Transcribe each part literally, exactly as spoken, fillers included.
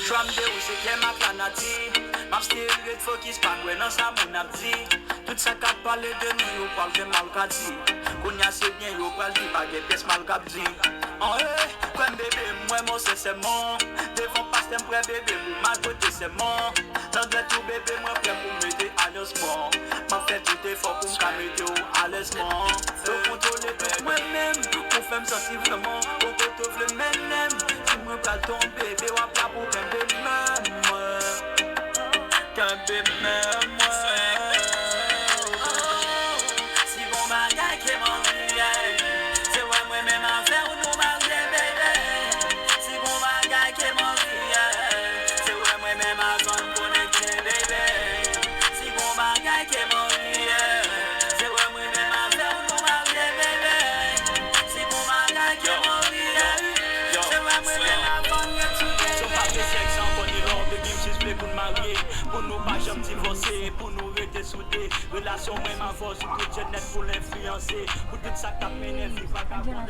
Chwa m te ou se kè m ak lanati. M ap still ret fokis, pa kwè nan sa moun ap di. Tout sa k ap pale de nou, yo pral fè mal ka di. Kounye a se byen yo pral di, pa gen pyès mal k ap di. Anhe, kwè m bebe, m wè m sensèman. Devan pastè m prè bebe, pou m al pote sèman. Nan dwèt ou bebe, mwen prè pou mete alyans mwen. M ap fè tout efò pou m ka mete w alèz mwen. Ou kontwole tout mwen menm, ou fè m santi vrèman. Ou kote w vle mennen m. Si mwen pral tonbe, bebe w ap la pou kenbe men mwen. Kenbe men mwen. Si gon bagay ke m anvi, yeah. Se wè mwen menm avè w nou marye, baby. Si gon bagay ke m anvi, yeah. Se wè mwen menm avè w n konekte, baby. Si gon bagay ke m anvi, yeah. Se wè mwen menm avè w nou marye, baby. Si gon bagay ke m anvi, yeah. Se wè mwen menm avè w n ret sou, baby. Si w pa vle sèks ankò ni love, baby, m jis vle pou n marye. Pou nou pa janm divòse, pou nou rete soude. Relasyon mwen m avè w sou tout jèn nèt pou l enfliyanse. Pou tout sa k ap mennen vi vagabon ak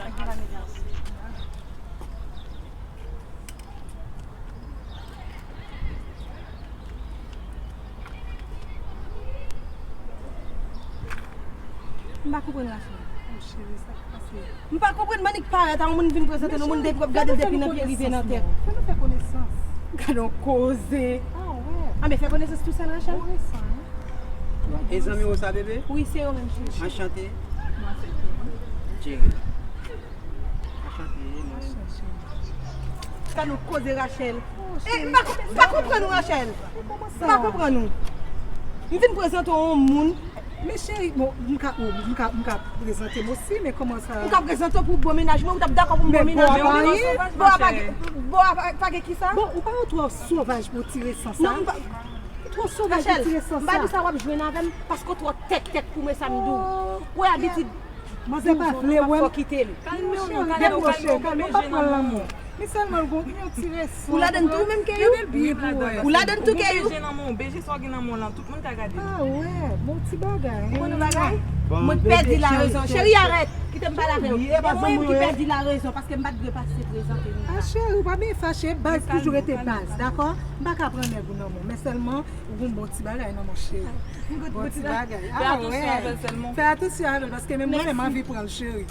M pa konprann Rachel. Oh, cheri, sa k pase? M pa konprann, m annik parèt a yon moun vin prezante nou, moun depi w ap gade l depi nan pye rive nan tèt. Fè nou fè konesans. Gade yon koze. Ah, wè. Anben, fè konesans tousèl, Rachel. Bon, resan, wi. E zanmi w sa, bebe? Wi, se yo menm, cheri. Anchante. Mwen se Jerry. Anchante, mwen. Sa nou koze, Rachel. E, m pa, m pa konprann ou, Rachel. M pa konprann ou. M vin prezante w yon moun. Men cheri, bon, m ka, m ka, m ka prezante m osi, men kòman sa? M ka prezante w pou bon mennaj mwen, ou t ap dakò pou m bon mennaj mwen? Bon, a pa gen, bon, a pa, pa gen kisa? Bon, ou pa yon twò sovaj pou tire san sa? Non, m pa. Ou twò sovaj pou tire san sa. Rachel, m pa di sa w ap jwenn avè m, paske w twò tèktèk pou mwen, sa m di w. Ou wè abitid. Manzè pa vle wè m. Fò kite m. Kalme w non, kalme w, kalme w, kalme w, pa pran lanmou. Men sèlman l gon yon ti resan. Ou ladann tou menm, Keyou? Gade l byen pou wè. Ou ladann tou, Keyou? Ou gen beje nan men w, beje sa w gen nan men w lan, tout moun ka gade l. Ah, wè, bon ti bagay. Ou konn yon bagay? Mwen pèdi larezon. Cheri, arèt. Kite m pale avè w. E mwen menm ki pèdi larezon, paske m pa t dwe pase prezante nou la. Ah, cheri, ou pa byen fache, baz toujou rete baz, dakò? M pa ka pran nèg ou nan men w, men sèlman, ou gon bon ti bagay nan men w, cheri. Bon ti bagay. Fè atansyon avè l sèlman. Fè atansyon avè l, paske menm mwen menm m anvi pran l, cheri.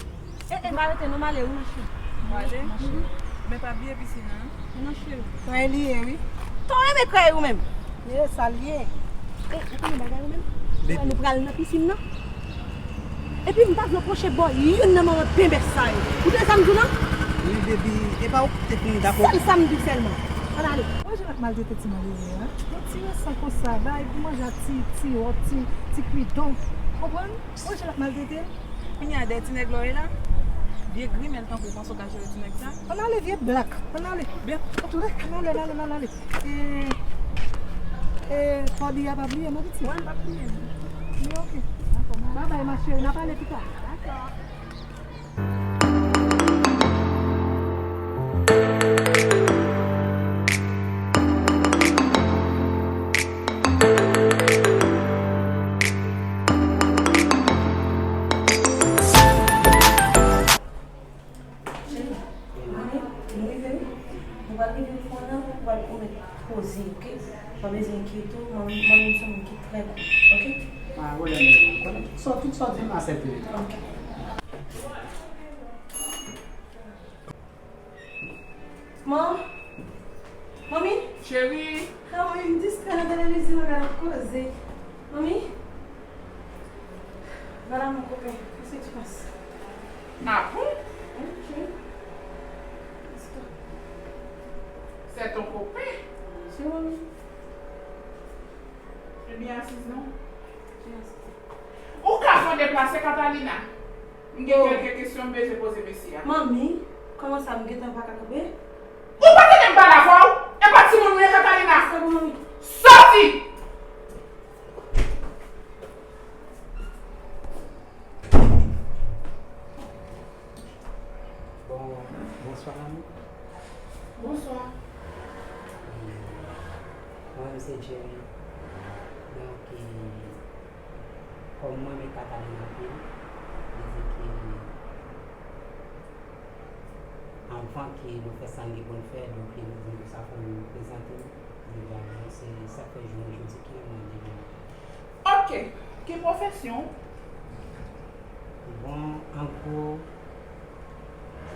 E, e, m arete non, m ale wi, cheri. Ou ale? Mhm. Men pa bliye pisin nan, non. Non, cheri. Krèy li ye, wi. Ton renmen krèy ou menm. Ye, sa l ye. E, ou konnen bagay ou menm? Ou wè nou pral nan pisin nan? Epi m pa vle w pwoche bò youn nan manman penbèch sa yo. Ou tande sa m di w lan? Wi, baby, e pa ou ki te fin dakò. Sèl sa m di w sèlman. Ann ale. Wè jan l ap maltrete ti malere a. Yon ti resan konsa, bay pou manje ak ti, ti wòt, ti, ti kwidon. Konprann? Wè jan l ap maltrete l. Kounye a, dèyè ti nèg la w ye la, vye grimèl tankou w panse w ka jere ti nèg sa? Ann ale, vye blak. Ann ale. Byen. Ann ale, ann ale, ann ale, ann ale. E, e, Fòdi a pa bliye, non, pitit? Mwen, m pa bliye. Li oke. Dakò, babay, ma chérie, n a pale pita. Dakò. Cheri, nou rive, nou rive, wi. Nou pral rive fon nan, nou pral pwomèt koze, oke? Pa bezwen enkyete w, manmi, manmi m se yon moun ki trè koul, oke? Pa gen pwoblèm, non. Konnen tout sa, tout sa w di m aksepte. Oke. Mom? Manmi? Cheri? Ah, manmi, m distrè nan televizyon la, n ap koze. Manmi? Voilà mon copain. Qu'est-ce que tu penses? Ah bon? Hein, chérie? C'est ton copain? C'est mon ami. Ebyen, asiz non. Ou ka fè w deplase, Catalina? M gen kèlke kesyon m bezwen poze mesye a. Manmi, kòman sa m gentan pa ka kanpe? Ou pa tande m pale avè w? E pa timoun ou ye, Catalina? Sòti! Bon, bonswa, manmi. Bonswa. Mwen menm se Jerry. Donk, kòm mwen renmen Catalina anpil, li di ke, Anvan ke nou fè sa n gen pou n fè, donk, nou di nou sa fò nou prezante nou devan nou. Se sa k fè jounen jodi ki yon mande jounen. Ok. Ki pwofesyon w? Bon, an gwo,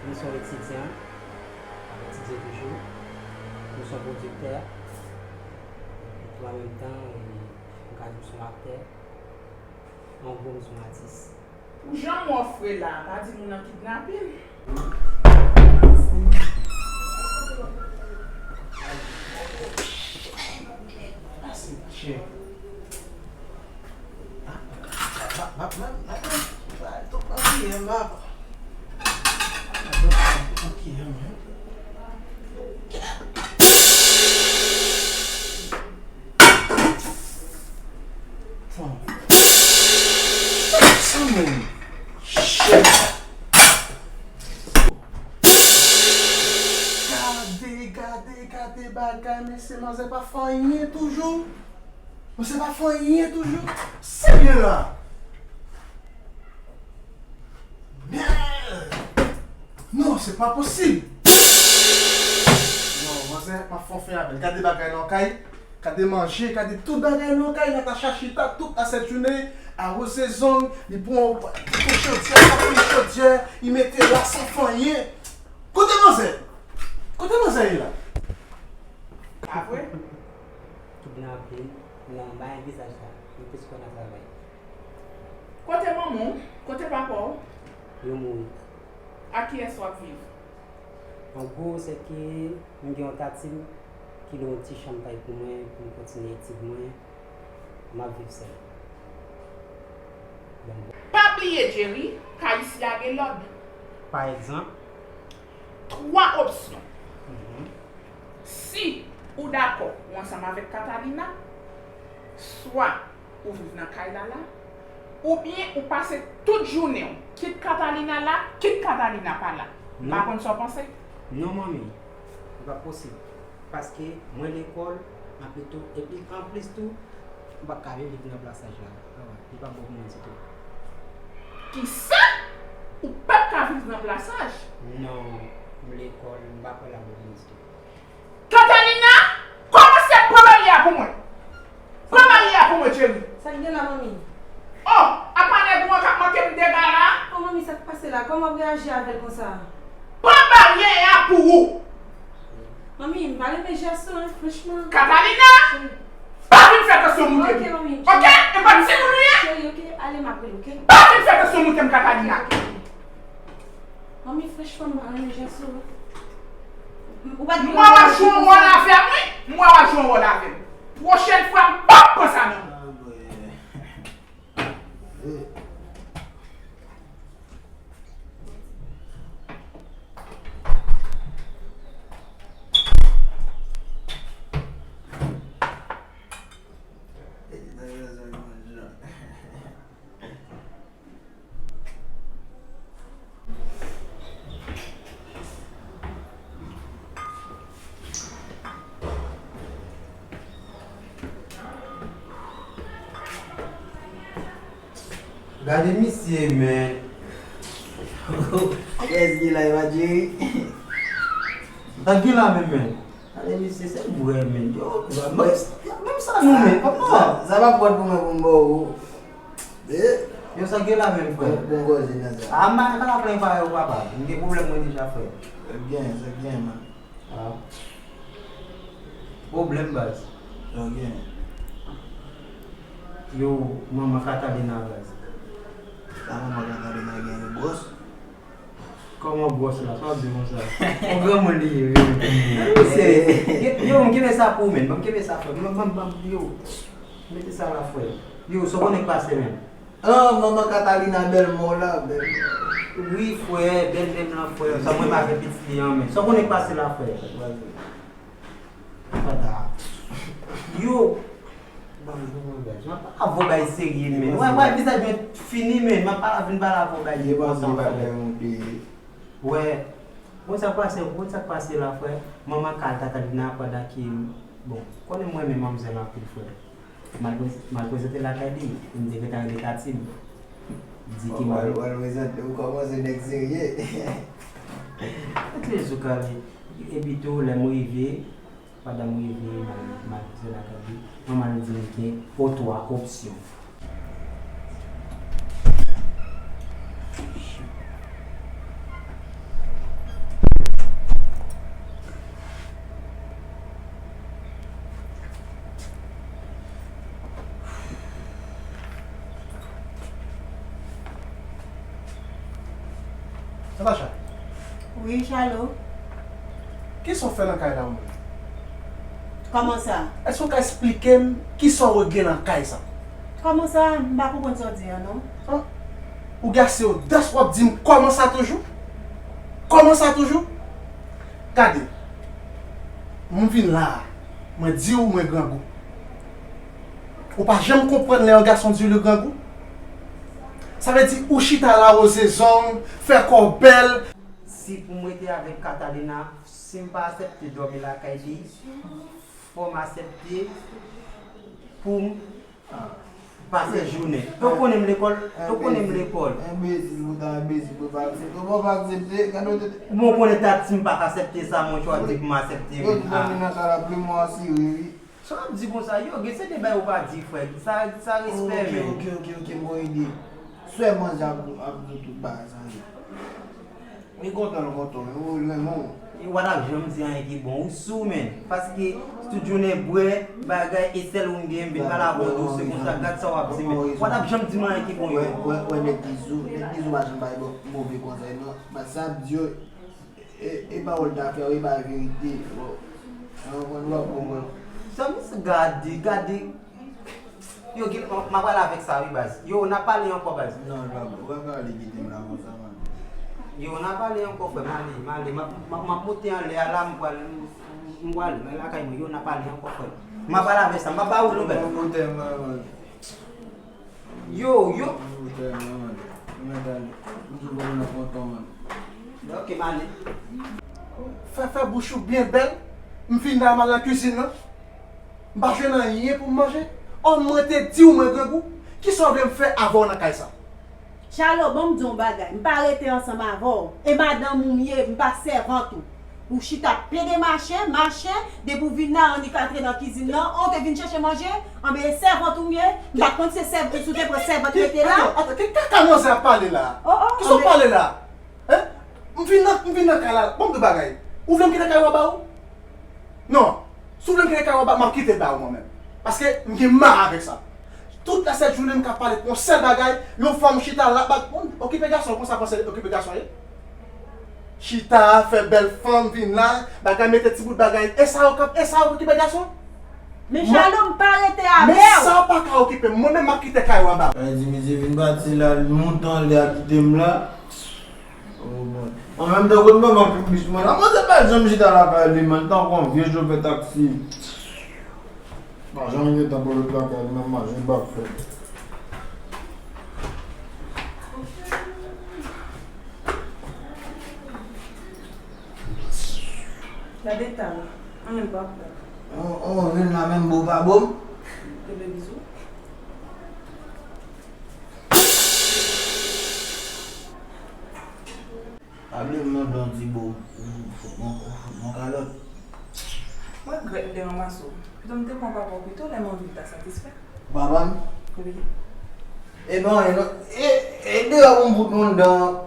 m se yon etidyan, m ap etidye toujou. M se yon pwodiktè. Epi tou, an menm tan, e, m ka di m se yon aktè. An gwo, m se yon atis. Pou jan m wè w fre la, pa di moun nan kidnape m. Sa menm. Shit. Gade, gade, gade bagay, mesye, manzè pa fè anyen toujou. Manzè pa fè anyen toujou. Serye la. Merde! Non, se pa posib! Non, manzè pa fè yon fen avè l. Gade bagay nan kay, gade manje, gade tout bagay nan kay. Natacha chita tout lasèt jounen, awoze zong, li pran yon chodyè, li pran chodyè, li mete la san fanyen. Kote manzè? Kote manzè ye la? Pa vre? Kidnape, non, bay vizaj la, m plis kwè nan travay. Kote manman w? Kote papa w? Yo mouri. Ak kiyès w ap viv? An gwo, se ke m gen yon tati m ki lwe yon ti chanm kay pou mwen, pou m kontinye etid mwen. M ap viv sèl. Bon. Pa bliye, Jerry, kay isi a gen lòd. Pa egzanp? Twa opsyon. Si ou dakò ou ansanm avèk Catalina, swa ou viv nan kay la la, oubyen ou pase tout jounen w, kit Catalina la, kit Catalina pa la. M pa konn sa w panse. Non, manmi, li pa posib. Paske mwen lekòl, anpli tou, epi anplis tou, m p ap ka viv nan plasaj la. Li p ap bon pou mwen ditou. Kisa? Ou p ap ka viv nan plasaj? Non, m lekòl, m pa kwè l ap bon pou mwen ditou. Catalina, kòmanse pran barye a pou mwen. Pran barye a pou mwen, Jerry. Sa k gen la, manmi? Oh, apa nèg ou an k ap manke m dega la? Oh, manmi, sa k pase la? Kòman w ap reyaji avè l konsa? Pran barye a pou ou. Manmi, m pa renmen jès ou, non, franchman. Catalina, pa vin fè tansyon moute m. Ok, manmi. Ok? E pa timoun ou ye? Cheri, ok, ale, m ap rele, ok? Pa vin fè tansyon moute m, Catalina. Manmi, franchman, m pa renmen jès ou. Ou pa t gen Mwen w ap jwe yon wòl avè m, wi. Mwen w ap jwe yon wòl avè m. Pwochèn fwa, m p ap pran sa nan men w. Gade misye, men. Kiyès ki la, e pa Jerry? Sa gen la menm, men. Gade misye, se vre, men. Yo, menm sa nou, men, papa. Sa pa pwòt pou mwen pou m ba w. Yo, sa gen la menm, frè. Bon koze nan sa. A, m pa ka plenyen parèy ou, papa. M gen pwoblèm mwen deja, frè. Sa gen, sa gen, man. Ah. Pwoblèm, baz. Sa gen. Yo, manman Catalina, baz. Sa manman Catalina gen, li gwòs? Kòman gwòs la? Sa w ap di konsa? Yon granmoun li ye, wi. Yo, m kenbe sa pou ou, men. Ban m kenbe sa, frè. Ban m, ban m, ban m, yo. Mete sa la, frè. Yo, sa w konnen k pase, men. Ah, manman Catalina bèlmè w la, bèlmè. Wi, frè, bèlmè m lan, frè. Sa mwen m avè pitit li an, men. Sa w konnen k pase la, frè. Yo. Ban m, ban m, ban m, ban m. Avè w bay serye, men. Wè, wè, vizaj mwen fini, men. Mwen pa vin pale avè w bay serye konsa, frè. Wè. Bon, sa k pase, bon, sa k pase la, frè. Manman kal Catalina pandan ke, bon, konnen mwen renmen manmzèl anpil, frè. M al prezante l lakay li, m te gentan rele tati m. Di ki mwen. Ou al prezante, ou kòmanse nèg serye. Sezou kale, epi tou, lè m rive, pandan m rive, m al, m al lakay li, manman l di m gen po twa opsyon. Natacha. Wi, Chalo. Kisa w fè nan kay la, ou menm? Kòman sa? Èske w ka esplike m kisa w regle nan kay sa? Kòman sa? M pa konprann sa w di a, non. An? Ou gen ase odans w ap di m kòman sa toujou? Kòman sa toujou? Gade, m vin la a, mwen di w mwen grangou. Ou pa janm konprann lè yon gason di w li grangou? Sa vle di ou chita la woze zong, fè kò w bèl. Si pou m rete avèk Catalina, si m pa aksepte dòmi lakay li, fò m aksepte pou m pase jounen. Ou konnen m lekòl, ou konnen m lekòl. Enbesil, ou ta enbesil, ou pa aksepte, ou pa aksepte, gade w te. Bon, ou konnen tat si m pa ka aksepte sa, mwen chwazi pou m aksepte. Yo di dòmi nan kay la, plim ou asire, wi. Sa w ap di konsa, yo, gen se de bagay ou pa di, frè. Sa, sa respè, men. Ok, ok, ok, ok, m gon ide. Sè manje ap, ap di w tout bagay sa yo. Li kontan, li kontan, yo, li renmen w. E w pa t ap janm di anyen ki bon, ou sou, men. Paske tout jounen bwè, bagay, e sèl ou m gen, m vin pale avè w dousman konsa, gad sa w ap di, men. W pa t ap janm di m anyen ki bon, yo. Wè, wè, wè, nèg Gizou, nèg Gizou pa janm bay move konsèy, non. Paske sa ap di yo, E, e pawòl ta fè, e pa verite. Bon. Sa w konprann, w ap konprann. James, gade, gade. Yo, Gil, m ap pale avèk sa, wi, baz. Yo, n a pale ankò, baz. Non, l pa bon. Ou pa ka ale kite m la konsa, man. Yo, n a pale ankò, frè. M ale, m ale. M ap, m ap, m ap monte anlè a la, m pral, m, m pral, men lakay mwen. Yo, n a pale ankò, frè. M ap pale avèk sa. M ap ba ou nouvèl. Ou pa monte, man, man. Yo, yo. Ok, m ale. M ale. Fè, fè bouch ou byen bèl. M fin la, m al nan kizin nan. M pa jwenn anyen pou m manje. Ò, mwen te di w mwen grangou. Kisa w vle m fè avè w nan kay sa? Chalo, ban m di w yon bagay. M pa rete ansanm avè w. E madanm ou m ye, m pa sèvant ou. Ou chita pede mache, mache, depi w vin la, annik antre nan kizin nan, an, ou te vin chèche manje, anben e sèvant ou m ye, m pa konn se sèv-, si w te pran sèvant mete la. Atann, atann, ki kaka manzè ap pale la? Oh, oh, kisa w pale la? Hein? M vin nan, m vin nan kay la, bon, m di w bagay. Ou vle m kite kay ou a ba ou? Non. Si w vle m kite kay ou a ba, m ap kite l ba ou mwen menm. Paske m gen mal avèk sa. Tout la sèt jounen m ka pale pou yon sèl bagay, yon fanm chita la, ba, bon, okipe gason, konsa panse okipe gason ye? Chita, fè bèl fanm vin la, bagay, mete ti bout bagay, e sa yo k ap, e sa yo k okipe gason? Men Chalo, m pa rete avè w. Men sa w pa ka okipe m, mwen menm m ap kite kay ou a ba ou. Sa vle di misye vin pati la, l monte anlè a kite m la. Oh, bon. An menm tan, kot manman piblis mwen la, manzè pa janm chita lakay li, man, tankou yon vye chofè taksi. Pa janm gen tan pou l lakay li, menm manje l pa fè. Gade ta la, anyen l pa fè. On, on, vin la menm bo pa bo m. Kenbe bizou. Pa bliye m mande yon ti bo, ou fout mwen, ou fout mwen kalòt. Mwen regrèt m te ranmase w. Pito m te pran papa w pito, lè m anvi l ta satisfè. Papa m? Wi. E pa anyen non. E, e deyò pou m fout yon dan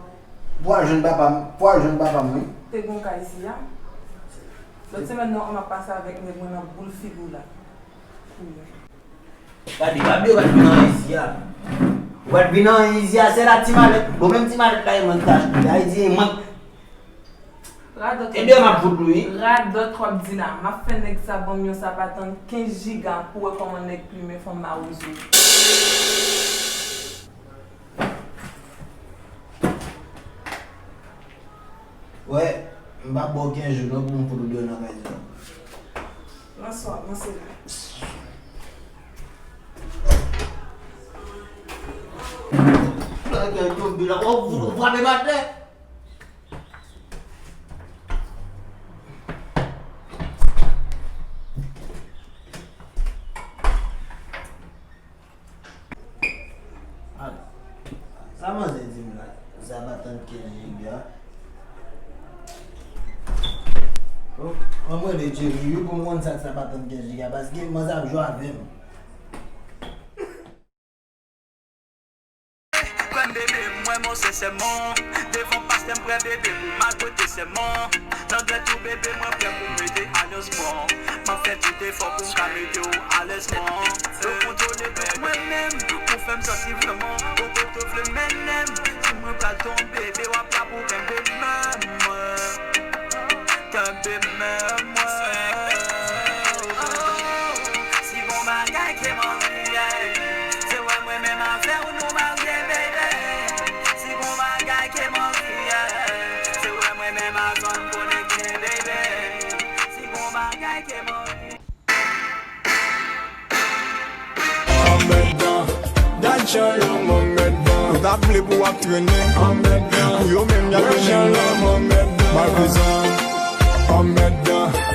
pou al jwenn papa m, pou al jwenn papa m, wi. Te gen yon ka isi a. Lòt semèn nan, m ap pase avèk nèg mwen nan boul figi w la. Wi. Gade, pa bliye w pa t vin anyen isi a. Ou pa t vin anyen isi a, se la ti malèt. Bon, menm ti malèt la, e mwen ki t achte. Ayiti, e mwen. Radòt. Ebyen, m ap fout ou, wi. Radòt w ap di la. M ap fè nèg sa ban m yon sapatann kenz jiga pou wè kòman nèg plimen fanm mawozo. Wè, m p ap ba w kenz jou non pou m fout ou deyò nan kay sa. Bonswa, bonswa. Bagay tonbe la, w ap fout ou frape m atè. Sa manzè di m la, sa pa tann kenz jiga. An mwen de Jerry wi pou m konn sa sa pa tann kenz jiga paske manzè ap jwe avè m. Kwè m bebe, m wè m sensèman. Devan pastè m prè bebe pou m al pote sèman. Nan dwèt ou bebe, mwen prè pou m mete alyans mwen. M ap fè tout efò pou m ka mete w alèz mwen. Ou kontwole tout mwen menm, ou fè m santi vrèman. Ou kote w vle mennen m. Si mwen pral tonbe, bebe w ap la pou kenbe m menm. Kenbe men mwen. Si gon bagay ke m anvi, yeah. Se wè mwen menm avè w nou marye, baby. Si gon bagay ke m anvi, yeah. Se wè mwen menm avè w n konekte, baby. Si gon bagay ke m anvi. Anmèdan, gad jan lanmò mèdan. Yo ta vle pou w ap trennen anmèdan. Pou yo menm y ap trennen lanmò mèdan. Malvezan, anmèdan.